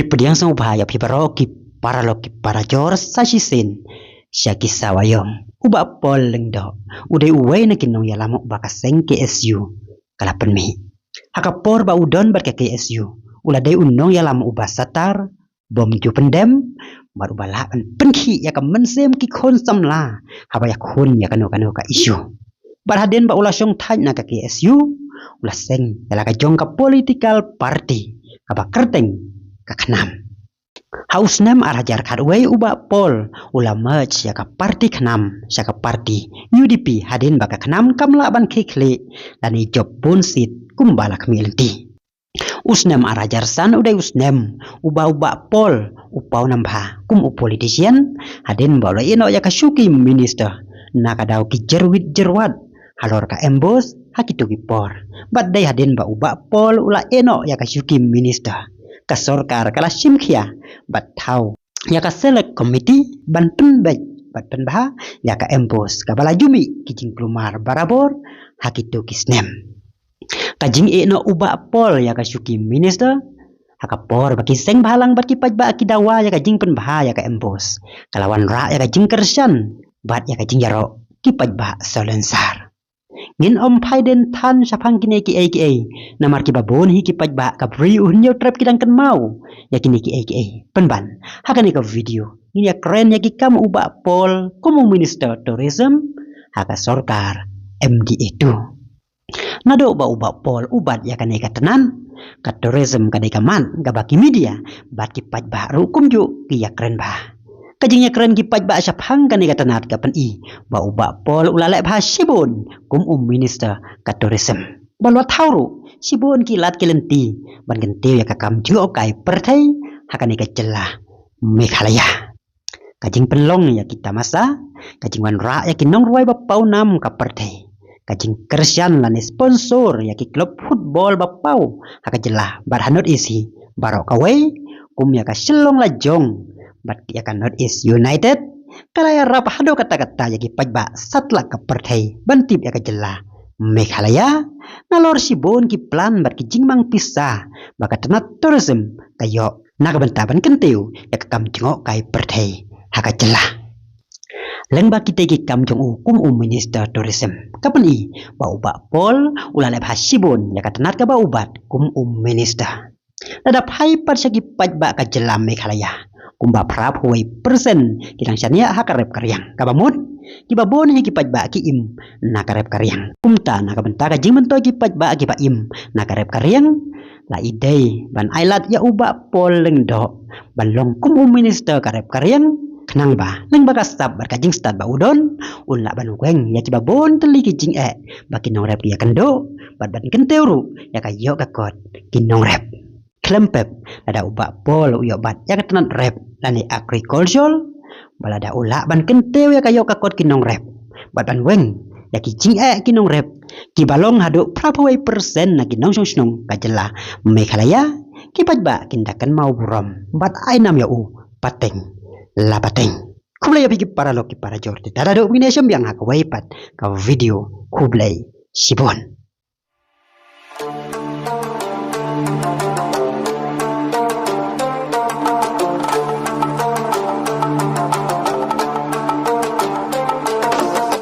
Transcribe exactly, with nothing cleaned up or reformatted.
Pdiang sngewbha ïa phi baroh ki paralok ki parajor sa shisien sha ki sawa ïong. U Bah Paul Lyngdoh u dei uwei na ki nongïalam uba ka seng K S U ka la pynmih. Ha ka por ba u don bad ka K S U u la dei u nongïalam uba satar, bym ju pyndem, bad uba lah ban pynkhih ïa ka mynsiem ki khun samla haba ïakhun ïa kano kano ka issue. Bad hadien ba u la shong thait na ka K S U u la seng ïa la ka jong ka political party kaba kyrteng ka KHNAM. Ha u snem ar hajar khatwei u Bah Paul u la merge ïa ka party KHNAM sha ka party U D P hadien ba ka KHNAM kam lah ban khie khlieh lane jop bun seat kumba la khmih lynti. U snem ar hajar san u dei u snem uba u Bah Paul u paw nam bha kum u politician hadien ba u la ïehnoh ïa ka shuki minister na ka daw ki jyrwit jyrwat halor ka MBOSE ha kito ki por. Bad dei hadien ba u Bah Paul u la ïehnoh ïa ka shuki minister, ka sorkar ka la shim khia bad thaw ïa ka select committee ban pynbeit bad pynbha ïa ka MBOSE kaba la ju mih ki jingkulmar barabor ha kito ki snem. Ka jingïehnoh u Bah Paul ïa ka shuki minister ha ka por ba ki seng bhalang bad ki paidbah ki dawa ïa ka jingpynbha ïa ka MBOSE ka la wanrah ïa ka jingkyrshan bad ïa ka jingïaroh ki paidbah salonsar. Ngin ym phai dien than shaphang kine kiei kiei namar kiba bun hi ki paidbah ka Bri U Hynñiewtrep ki dang kynmaw ïa kine kiei kiei. Pynban ha kane ka video ngin ïakren ïa ki kam u Bah Paul kum u minister tourism ha ka sorkar MDA two. Naduh ba u Bah Paul u bat ïa kane ka tnat, ka tourism ka dei ka mat kaba ki media bad ki paidbah ruh kumjuh ki ïakren bha. Ka jingïakren ki paidbah shaphang kane ka tnat ka pyni ba u Bah Paul u la leh bha shibun kum u minister ka tourism. Ba la thaw ruh shibun ki lad ki lynti ban kyntiew ïa ka kam jngohkai pyrthei ha kane ka jylla Meghalaya. Ka jingpynlong ïa ki tamasa, ka jingwanrah ïa ki nongrwai ba paw nam ka pyrthei, ka jingkyrshan lane sponsor ïa ki club football ba paw ha ka jylla bad ha North East hi baroh kawei, kum ïa ka Shillong Lajong bad ïa ka North East United, ka la ïarap haduh katta katta ïa ki paidbah satlak ka pyrthei ban tip ïa ka jylla Meghalaya. Nalor shibun ki plan bad ki jingmang pisa ba ka tnat tourism ka ïoh na ka bynta ban kyntiew ïa ka kam jngohkai pyrthei ha ka jylla. Lyngba kitei ki kam jong u kum u minister tourism, ka pyni ba u Bah Paul u la leh bha shibun ïa ka tnat kaba u bat kum u minister. Lada phai pat sha ki paidbah ka jylla Meghalaya, kumba phra phew wei percent ki dang shaniah ha ka rep ka riang, kaba mut kiba bun hi ki paidbah ki im na ka rep ka riang. Kumta na ka bynta ka jingmyntoi ki paidbah kiba im na ka rep ka riang, la i dei ban ai lad ïa u Bah Paul Lyngdoh ban long kum u minister ka rep ka riang, khnang ba lyngba ka sap bad ka jingstad ba u don, un lah ban weng ïa kiba bun tylli ki jingeh ba ki nongrep ki ïakynduh bad ban kyntiew ruh ïa ka ïoh ka kot ki nongrep. Khlem pep, lada u Bah Paul u ïoh bat ïa ka tnat rep lane agriculture, ba lada u lah ban kyntiew ïa ka ïoh ka kot ki nongrep bad ban weng ïa ki jingeh ki nongrep kiba long haduh phra phew wei percent na ki nongshong shnong ka jylla Meghalaya, ki paidbah kin da kynmaw burom bad ai nam ïa u pateng la pateng. Khublei ïa phi ki paralok ki parajor, te ta da duh phi ne shem biang ha kawei pat ka video. Khublei shibun.